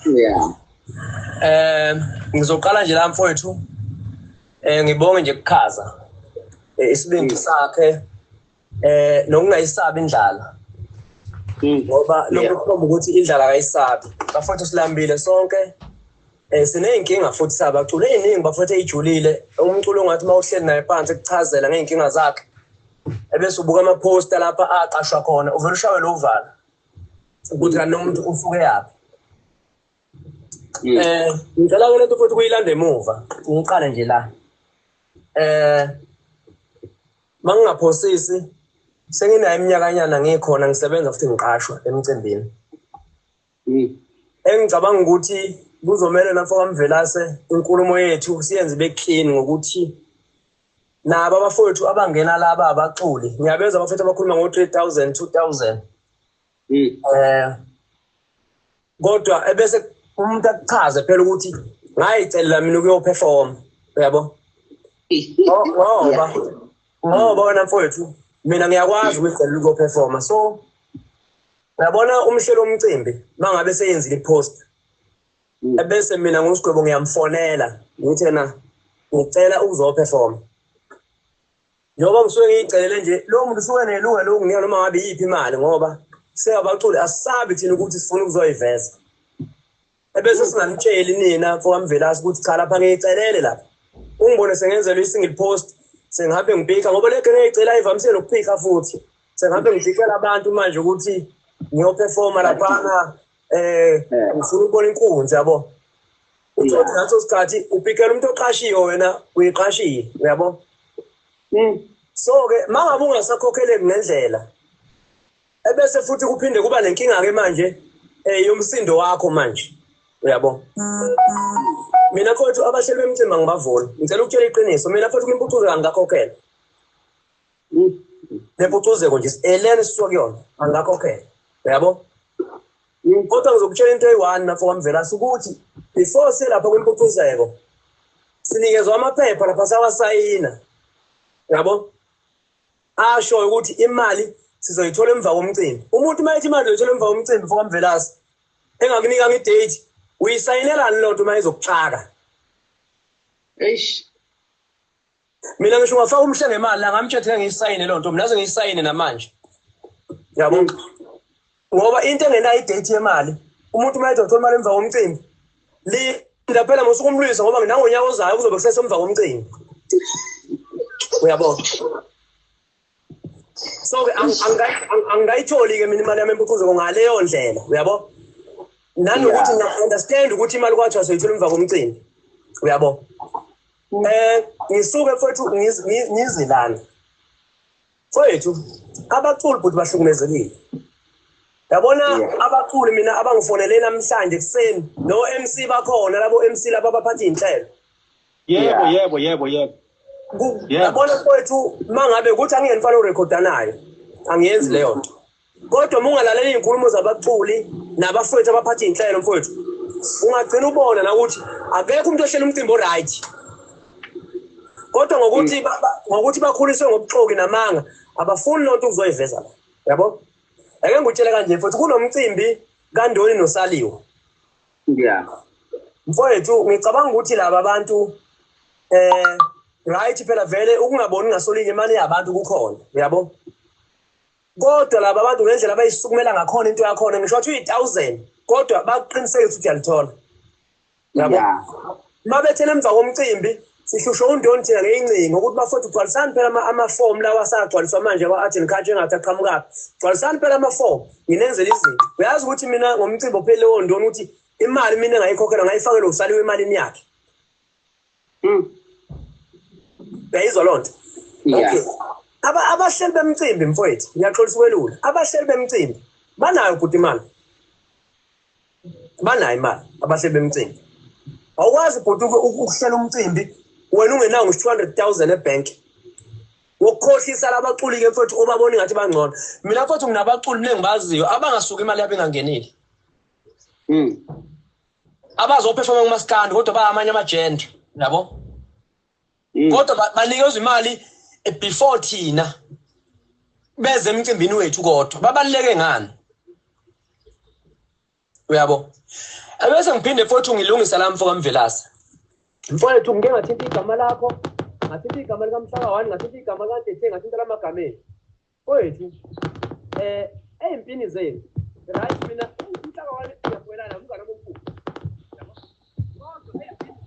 Yeah. Ngizoqala nje la mfowethu. Ngibonge nje kukhaza. Isibindi sakhe nokungayisabi indlala. Ngoba lokho kukhomba ukuthi indlala akayisabi. Bafowethu silambile sonke. Sineyinkinga futhi sabaculi eziningi bafowethu ejulile. Umculo ongathi mawuhleli naye phansi ekuchazela ngeyinkinga zakhe. Ebese ubuka ama poster lapha aqashwa khona uvela ushawe lo uvalo. Ukuthi kanti umuntu usuke yaphi. Ngicela ke lento futhi kuyilanda emuva. Ngiqale nje la. Mangingaphosisi senginayo iminyakanyana ngikhona ngisebenza futhi ngiqashwa emcimbini. Engicabanga ukuthi kuzomela lapho kaMvelase inkulumo yethu siyenze ibe clean ngokuthi nabo abafowethu abangena laba abaculi ngiyabezwa abafowethu abakhuluma ngo 3000 2000. Kodwa ebese umuntu akuchaze phela ukuthi ngayicelela mina ukuyoperform, uyabo? Ngoba wena mfowethu mina ngiyakwazi ukuyicelela ukuyoperforma. So uyabona umhlelo womcimbi mangabe seyenzile ipost ebese mina ngusigwebo ngiyamfonela ngithi yena ngicela ukuzoperforma. Njengoba ngisuke ngiyicelele nje lo muntu usuke nelungelo lokunginika noma ngabe iyiphi imali ngoba singabaculi asisabi thina ukuthi sifuna ukuzoyiveza. Ebese singamtsheli nina mfokaMvelase ukuthi cha lapha ngiyicelele lapha. Ungibone sengenzelwa i-single post sengihambe ngipika ngoba le genge ngiyicela ivamisile nokuphika futhi. Sengihambe ngipikela abantu manje ukuthi ngiyoperforma laphana ngifuna ukubona inkunzi yabo. Uthi ngaso sikhathi upikela umuntu oqashiwe wena uyiqashile uyabo. So ke mangabe ungasakhokheleki ngendlela ebese futhi kuphinde kuba nenkinga ke manje yomsindo wakho manje uyabo. Mina mfowethu abahleli bemcimbi angibavuni, ngicela ukutshela iqiniso, mina mfowethu kwimpucuzo angikakhokhela. Nempucuzeko nje elena sisuka kuyona angikakhokhela uyabo. Kodwa ngizokutshela into eyi-one mfo kaMvelase ukuthi before silapha kwimpucuzeko sinikezwa amaphepha lapha sawasayina uyabo, asho ukuthi imali sizoyithola emva komcimbi. Umuntu uma ethi imali uzoyithola emva komcimbi mfo kaMvelase engakunika ngidate uyisayinelani loo nto uma izokuxaka? Eish. Mina ngisho ungafaka umhle ngemali la ngamtshethe ngiyisayine loo nto, mina ze ngiyisayine namanje yabo, ngoba into engenayo idate yemali umuntu uma ethi uthola imali emva komcimbi linda phela ngosuku umlwisa ngoba nangonyaka ozayo kuzobe kusesemva komcimbi uyabo. So ke angikayitholi ke mina imali yami empucuzeko ngaleyo ndlela uyabo, nanokuthi ngiya-understand ukuthi imali kwathiwa soyithola emva komcimbi uyabo. Ngisuke mfowethu ngizilana mfowethu, abaculi bhuti bahlukumezekile yabona. Abaculi mina abangifonele namhlanje ekuseni no MC bakhona labo MC laba abaphatha iy'nhlelo. Yebo, yebo, yebo, yebo. Yabona mfowethu mangabe ukuthi angiyeni mfana orekhodanayo angiyenzi leyo nto, kodwa uma ungalalela iy'nkulumo zabaculi nabafowethu abaphatha iy'nhlelo mfowethu ungagcina ubona nakuthi akekho umuntu ohlela umcimbi o-right, kodwa ngokuthi ngokuthi bakhuliswe ngobuxoki namanga abafuni loo nto ukuzoyiveza la yabo. Ake ngikutshele kanje mfowethu, kunomcimbi kaNdoni noSaliwe. Mfowethu ngicabanga ukuthi laba bantu right phela vele ukungaboni ngasolinye imali yabantu kukhona uyabo, kodwa laba bantu ngendlela abayisukumela ngakhona into yakhona ngisho wathi uyi-1000 kodwa bakuqinisekisa ukuthi uyalithola uyabo. Mabethele emva komcimbi sihlushwe uNdoni thina ngeyincingo ukuthi bafowethu gcwalisani phela amafomu lawa asagcwaliswa manje kwa-art and culture engathi aqhamukaphi, gcwalisani phela amafomu nginenzela izinto. Uyazi ukuthi mina ngomcimbi ophelele woNdoni ukuthi imali mina engayikhokhela ngayifakela uSaliwe emalini yakhe. Uyayizwa loo nto? Okay. Abahleli bemcimbi mfowethu, ngiyaxolisa ukwelula, abahleli bemcimbi banayo bhuti imali, banayo imali abahleli bemcimbi. Awukwazi bhuti ukuhlela umcimbi wena ungenawo ngisho 200,000 ebhenki wokukhohlisa labaculi-ke mfowethu obabona ingathi bangcono. Mina mfowethu nginabaculi mina engibaziyo abangasuki imali yabo ingangenile, abazophefoma kumaskandi kodwa bayamanye amagender yabo, kodwa banikezwa imali before thina beze emcimbini wethu, kodwa babaluleke ngani uyabo. Ebese ngiphinde futhi ngilungisa la mfo kaMvelase. Mfowethu ngike ngathinta igama lakho, ngathinta igama likaMhlaka 1, ngathinta igama likaNtethe, ngathinta lamagameni. Mfowethu, eyimpini zenu. Right mina uMhlaka 1 uyavumelana umngane omkhulu. Yabo? Kodwa eyimpini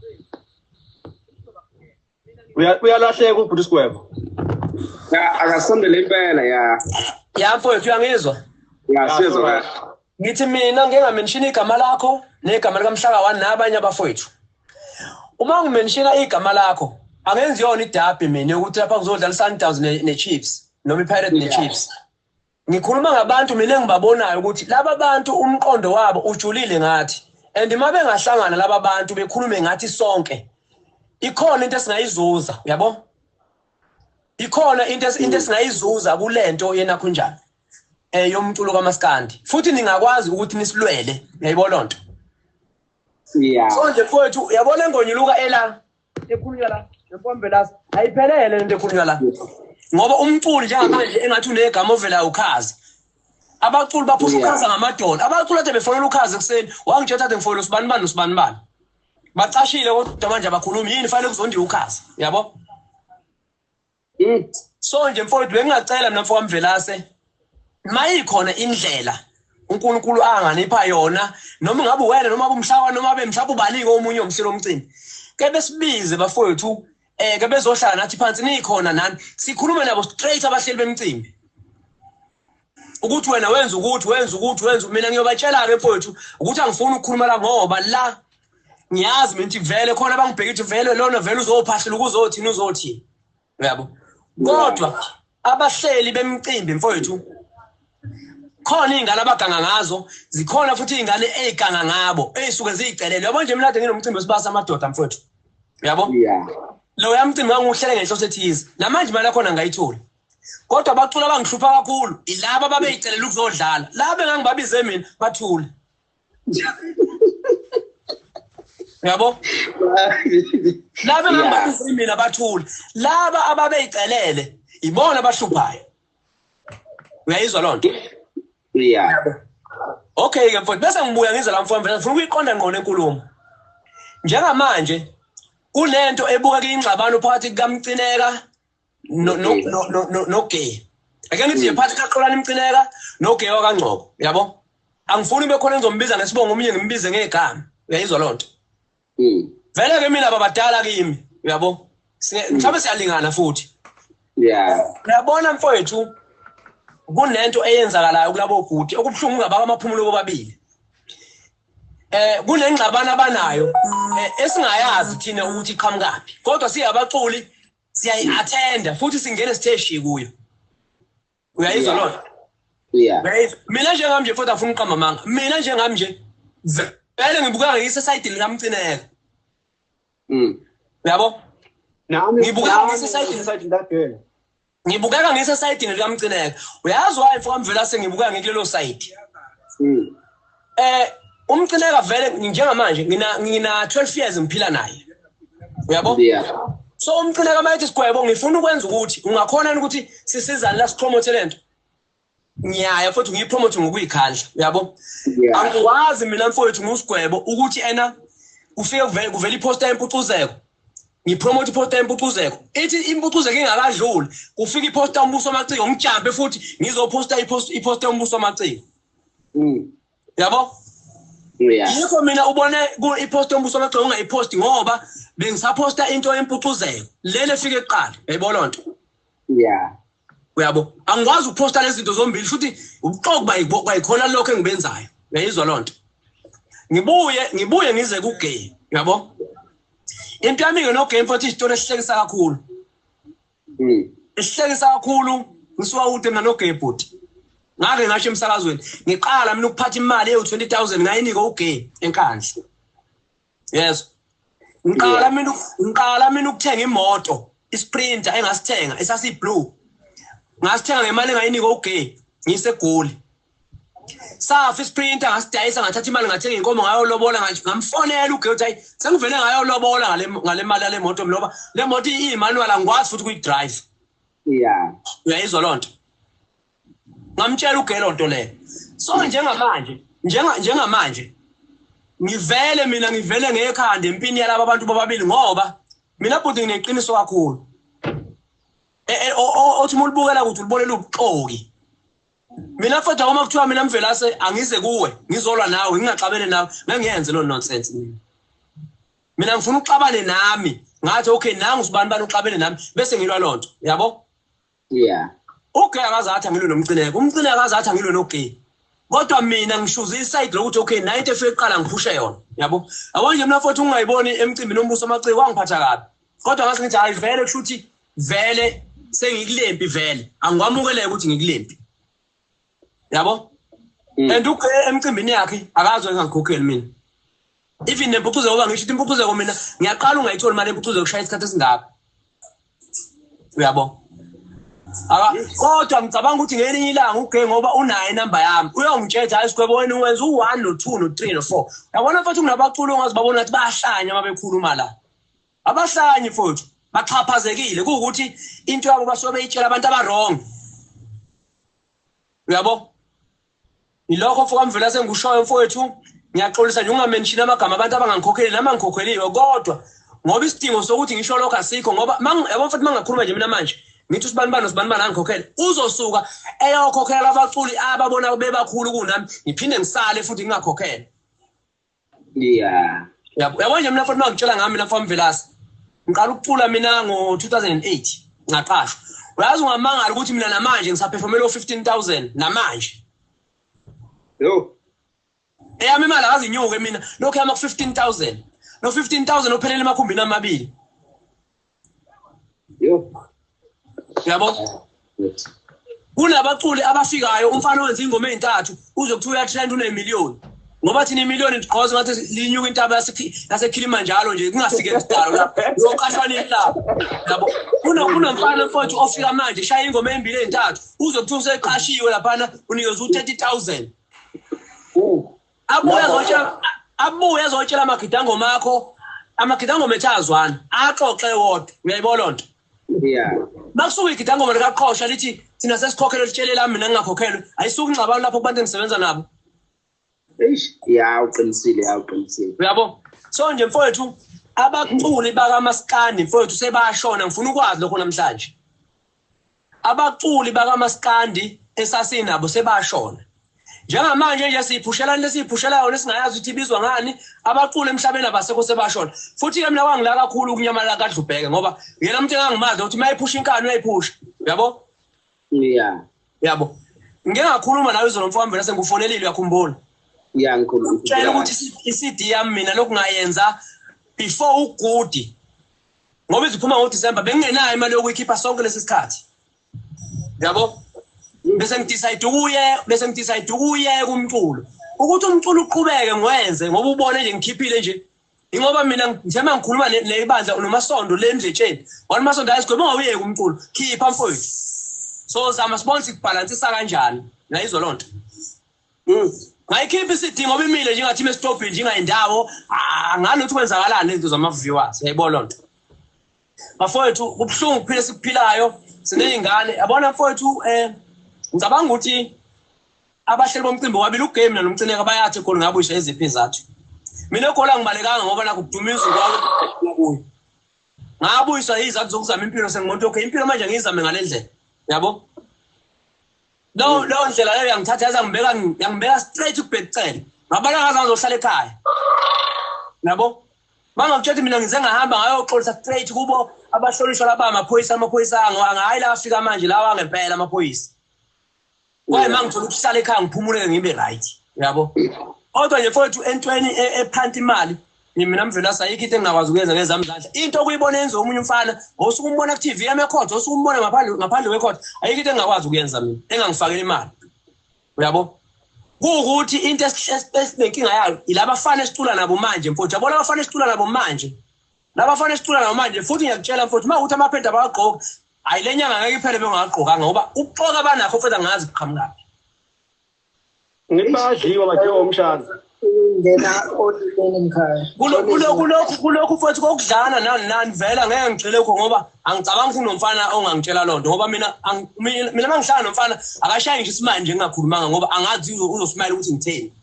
zenu. Uyalahleka ubhuti Sigwebo. Ya akasondele impela ya. Ya mfowethu uyangizwa? Ya siyezwa kahle. Ngithi mina ngeke ngamenshina igama lakho negama likaMhlaka 1 nabanye abafowethu. Uma ngimenshina igama lakho angenzi yona iderby mina ukuthi lapha kuzodlala Sundowns ne-Chiefs noma iPirates ne-Chiefs. Ngikhuluma ngabantu mina engibabonayo ukuthi laba bantu umqondo wabo ujulile ngathi and uma bengahlangana laba bantu bekhulume ngathi sonke ikhona into esingayizuza, uyabo? Ikhona into esingayizuza kulento yenakhunjani yomculo kaMaskandi, futhi ningakwazi ukuthi nisilwele, uyayibona lonto? Yeah. So nje mfowethu uyabona engonyuluka ela ekhulunywa la nempombelasi ayiphelele lento ekhulunywa la, ngoba umculi njengamanje engathi unegama ovela ukhazi. Abaculi baphusha ukhaza ngamadola, abaculi ade befonela ukhazi ekuseni, wangitshela ade ngifonela usibani bani usibani bani, bacashile kodwa manje abakhulumi yini, fanele kuzondiwe ukhazi, uyabo? So nje mfowethu bengingacela mina mfowethu Mvelase, mayikhona indlela uNkulunkulu anganipha yona, noma ngabe wena noma umhlaba noma abe mhlawumbe ubanike omunye umhlelo omcimbi, ke besibize bafowethu, ke bezohlala nathi phansi nikhona nani, sikhulume nabo straight abahleli bemcimbi ukuthi wena wenza ukuthi wenza ukuthi wenza. Mina ngiyobatshela ke mfowethu ukuthi angifuni ukukhuluma la ngoba la ngiyazi mina ukuthi vele khona abangibheka ukuthi vele lona vele uzophahlela ukuzothini uzothini, uyabo? Kodwa abahleli bemcimbi mfowethu khona izingane abaganga ngazo, zikhona futhi izingane eziganga ngabo ezisuke ziyicelele. Yabo nje mina kade nginomcimbi wesibasa amadoda mfowethu, uyabo? Lo yamcimbi ngangiwuhlele ngenhloso ethize, namanje imali yakhona ngayitholi. Kodwa abaculi abangihlupha kakhulu ilaba ababeyicelela ukuzodlala, laba engangibabize mina bathule, uyabo? Laba engangibabize mina bathule, laba ababeyicelele ibona abahluphayo, uyayizwa loo nto? Yeah. Okay ke mfowethu, bese ngibuya ngize la mfowethu, ngifuna ukuyiqonda ngqo lenkulumo. Njengamanje kunento ebukeka ingxabano phakathi kukaMcineka noGay. Ake ngithi nje phakathi kaXolani Mcineka noGay wakaNgcobo, uyabo? Angifuni bekhona engizombiza ngesibongo omunye ngimbize ngegama, uyayizwa loo nto? Vele ke mina babadala kimi, uyabo? Mhlawumbe siyalingana futhi. Yeah. Uyabona mfowethu kunento eyenzakalayo kulabo bhuti okubuhlungu ngabaka amaphumulo bobabili. Kunengxabano abanayo esingayazi thina ukuthi iqhamukaphi, kodwa siyabaculi siyayi-attenda futhi singene sithe kuyo, uyayizwa loo nto? Yeah. Mina njengami nje futhi afuna uqamba amanga, mina njengami nje vele ngibukeka ngisesayidini likaMcineka, uyabo? Nami ngisesayidini. Ngibukeka ngisesayidini likaMcineka. Uyazi why mfo kaMvelase ngibukeka ngikulelo sayidi? UMcineka vele njengamanje ngina 12 years ngiphila naye, uyabo? Yeah. So uMcineka mayethi Sigwebo ngifuna ukwenza ukuthi ungakhona ukuthi sisizane la sipromote lento, ngiyaya futhi ngiyipromote ngokuyikhandla, uyabo? Angikwazi mina mfowethu nguSigwebo ukuthi ena kufike kuvela iposter yempucuzeko, ngipromote iposter yempucuzeko, ithi impucuzeko ingakadluli kufika iposter yombuso wamaciko, ngijampe futhi ngizoposta iposter yombuso wamaciko, uyabo? Yikho mina ubone ipost yombuso wamaciko ungayiposti ngoba bengisaposta into yempucuzeko lele efike kuqala, uyayibona loo nto? Yeah. Uyabo? Angikwazi ukuposta lezi zinto zombili futhi ubuxoki bayikhona lokho engibenzayo, uyayizwa loo nto? Ngibuye ngize kuGay, uyabo? Into yami-ke noGay mfowethu isitori esihlekisa kakhulu. Esihlekisa kakhulu, ngisuka kude mina noGay bhuti. Ngake ngasho emsakazweni, ngiqala mina ukuphatha imali ewu-20,000 ngayinika uGay eNkandla. Yes. Ngiqala mina ukuthenga imoto, iSprinter engasithenga esasiblue. Ngasithenga ngemali engayinika uGay ngiseGoli. Safa iSprinter ngasidayisa ngathatha imali ngathenga inkomo ngayolobola, ngamfonela uGay uthi hayi sengivele ngayolobola ngale mali yale moto ngoba le moto iyimanual angikwazi futhi ukuyidrive. Yeah. Uyayizwa loo nto? Ngamtshela uGay loo nto leyo. So njengamanje njengamanje Ngivele mina ngivele ngekhanda empini yalaba bantu bobabili ngoba mina bhuti ngineqiniso kakhulu. Othi uma ulibukela ukuthi ulibonela ubuxoki. Mina futhi uma kuthiwa mina Mvelase angize kuwe ngizolwa nawe ngingaxabene nawe ngengiyenze lo nonsense mina. Mina ngifuna uxabane nami ngathi okay nangu sibani bani uxabene nami bese ngilwa lonto yabo. Yeah. Ugay akaze athi angilwe noMcineka, uMcineka akaze athi angilwe noGay. Kodwa mina ngishuza iside lokuthi okay nayo into efike kuqala ngiphushe yona yabo. Yabo nje mina futhi ungayiboni emcimbini ombuso amaciko wangiphatha kabi. Kodwa ngase ngithi hayi vele kusho ukuthi vele sengikulempi vele angikwamukeleke ukuthi ngikulempi. Yabo? And uGay emcimbini yakhe akazwe engangikhokheli mina. Even nempucuzeko ngoba ngisho ukuthi impucuzeko mina ngiyaqala ungayitholi imali empucuzeko kushaya isikhathi esingaka. Uyabo? Kodwa ngicabanga ukuthi ngelinye ilanga uGay ngoba unayo inamba yami uyongitshela hayi Sigwebo wena wenza u1 no2 no3 no4. Yabona futhi kunabaculi ongazi babona ukuthi bayahlanya uma bekhuluma la. Abahlanyi futhi baxhaphazekile kuwukuthi into yabo basuke beyitshela abantu aba-wrong. Uyabo? Yilokho mfo kaMvela sengikushoyo mfowethu, ngiyaxolisa nje ungamenshini amagama abantu abangangikhokheli nami angikhokheliwe kodwa ngoba isidingo sokuthi ngisho lokho asikho ngoba yabo futhi mangakhuluma nje mina manje ngithi usibani bani nosibani bani angikhokhele uzosuka eyokhokhela abaculi ababona bebakhulu kunami ngiphinde ngisale futhi ngingakhokhele. Yeah. Yabo yabo nje mina futhi mangitshela ngami mina mfo Mvelase ngiqala ukucula mina ngo-2008 ngaqashwa. Uyazi ungamangala ukuthi mina namanje ngisaphefomela o-15,000 namanje. Yo. Eyami imali akaze inyuke mina lokhu yama ku-15,000. No 15,000 ophelele emakhumbini amabili. Yo. Yabo? Kunabaculi abafikayo umfana wenza ingoma ezintathu uze kuthiwa uyatrend unemiliyoni. Ngoba thina imiliyoni ndigqoze ngathi linyuka intaba yaseKilimanjaro nje kungafike kudalo lapho. Uyoqashwa nini lapho? Yabo. Kunomfana mfowethu ofika manje shaya ingoma ezimbili ezintathu uze kuthiwa useqashiwe laphana unikezwe u-30,000. Abuye azotshela amagidangoma akho, amagidangoma ethu azwana, axoxe wodwa. Uyayibona lonto? Yeah. Makusuka igidangoma likaqhosha lithi thina sesikhokhelwe litshele lami mina ngingakhokhelwe, ayisuki ingxabano lapho kubantu engisebenza nabo. Eish, ya uqinisile, ya uqinisile. Uyabo? So nje mfowethu abaculi bakamaskandi mfowethu sebashona ngifuna ukwazi lokho namhlanje. Abaculi bakamaskandi esasinabo sebashona. Njengamanje nje siyiphushela into esiyiphushela yona esingayazi ukuthi ibizwa ngani, abaculi emhlabeni abasekho sebashona. Futhi ke mina kwangila kakhulu ukunyamalala kaDlubheke ngoba yena umuntu engangimazi ukuthi mayiphusha inkani uyayiphusha. Uyabo? Yeah. Yabo. Ngike ngakhuluma nawe izolo mfowami vele sengikufonelile uyakhumbula. Yeah, ngikhuluma. Tshela ukuthi i-CD yami mina lokhu ngayenza before ugudi. Ngoba iziphuma ngoDecember bengingenayo imali yokuyikhipha sonke lesi sikhathi. Yabo? Bese ngidecide ukuye, bese ngidecide ukuye kumculo. Ukuthi umculo uqhubeke ngiwenze ngoba ubone nje ngikhiphile nje. Ingoba mina njengoba ngikhuluma nebandla noMasondo le Ndletsheni. Wona Masondo ayisigwebo ungawuyeki umculo. Khipha mfowethu. So zama sibone sikubhalansisa kanjani. Ngayizwa lonto. Ngayikhipha isidingo ngoba imile nje ngathi imestophi nje ingayindawo. Ngani ukuthi kwenzakalani izinto zama viewers. Uyayibona lonto. Bafowethu kubuhlungu ukuphila esikuphilayo sineyingane. Yabona mfowethu ngicabanga ukuthi abahleli bomcimbi wabili uGame noMcineka bayathi khona ngabuyisha iziphi izathu. Mina egoli ngibalekanga ngoba nakho kudumisa kwakuyo. Ngabuyiswa izathu zokuzama impilo sengimuntu okay impilo manje ngiyizame ngale ndlela. Yabo? Lo ndlela leyo yangithatha yaza ngibeka straight kubhekicele. Ngabala ngaze ngizohlala ekhaya. Yabo? Mangakutshela mina ngize ngahamba ngayoxolisa straight kubo abahlonishwa laba amaphoyisa angahayi la afika manje lawa ngempela amaphoyisa. Kwaye mangithola ukuhlala ekhaya ngiphumuleke ngibe right. Yabo? Kodwa nje mfowethu entweni ephanti imali mina Mvelase ayikho into engingakwazi ukuyenza ngezami izandla. Into okuyibona yenziwa omunye umfana osuke umbona ku TV yami ecourt, osuke umbona ngaphandle kwecourt, ayikho into engingakwazi ukuyenza mina engangifakela imali. Uyabo? Kuwukuthi into esinenkinga yayo ilabafana esicula nabo manje mfowethu. Yabona abafana esicula nabo manje. Labafana esicula nabo manje futhi ngiyakutshela mfowethu uma ukuthi amaphenti abawagqoki hayi le nyanga ngeke iphele bengawagqokanga ngoba ukuxoka banakho futhi angazi kuqhamukaphi. Ngithi bayadliwa badliwa umshana. Ngena olimini mkhaya. Kulokhu futhi kokudlana nani vela ngeke ngigxile kho ngoba angicabangi ukuthi kunomfana ongangitshela lonto ngoba mina mina mangihlala nomfana akashayi ngisho isimanje ngingakhulumanga ngoba angazi uzosmile ukuthi ngitheni.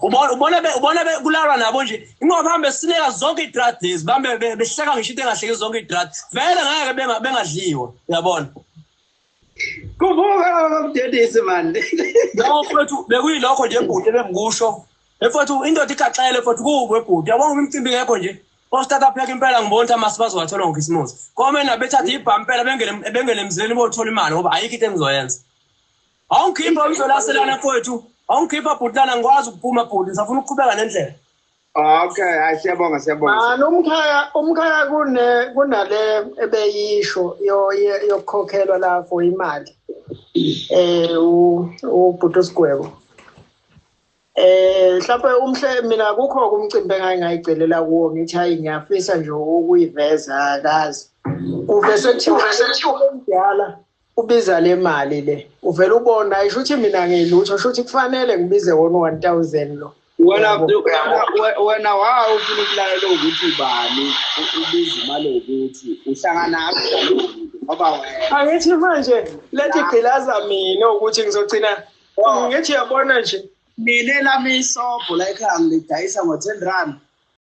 Ubona kulalwa nabo nje ingoba hambe sineka zonke i-drug lezi bambe behleka ngisho into engahleki zonke i-drug vele ngeke bengadliwa uyabona. Kuvuka bamdedisi man. No mfethu bekuyilokho nje bhuti ebengikusho. Mfethu indoda igaxele mfethu kuwe bhuti yabona imicimbi ngekho nje. Ostata pheka impela ngibona ukuthi amasi bazowathola ngoKhisimusi. Kome nabethatha ibhamu impela bengene emzileni bothola imali ngoba ayikho into engizoyenza. Awungikhipha umzolaselana mfowethu. Awungikhipha bhuti lana ngikwazi ukuphuma bhuti ngisafuna ukuqhubeka nendlela. Okay, hayi siyabonga siyabonga. Mani umkhaya kunale ebeyisho yokukhokhelwa la for imali. Ubhuti Sigwebo. Mhlawumbe umhle mina kukho umcimbi engayicelela kuwo ngithi hayi ngiyafisa nje ukuyiveza kazi. Uvese kuthiwa umdala ubiza le mali le. Uvela ubona isho ukuthi mina ngilutho sho ukuthi kufanele ngibize wona 1000 lo. Wena wena wa ufuna ukulalela ukuthi ubani ubiza imali ukuthi uhlangana ngoba wena angithi manje lethi gqilaza mina ukuthi ngizogcina ngithi yabona nje mina lami isobho la ekhaya ngilidayisa ngo-10 rand.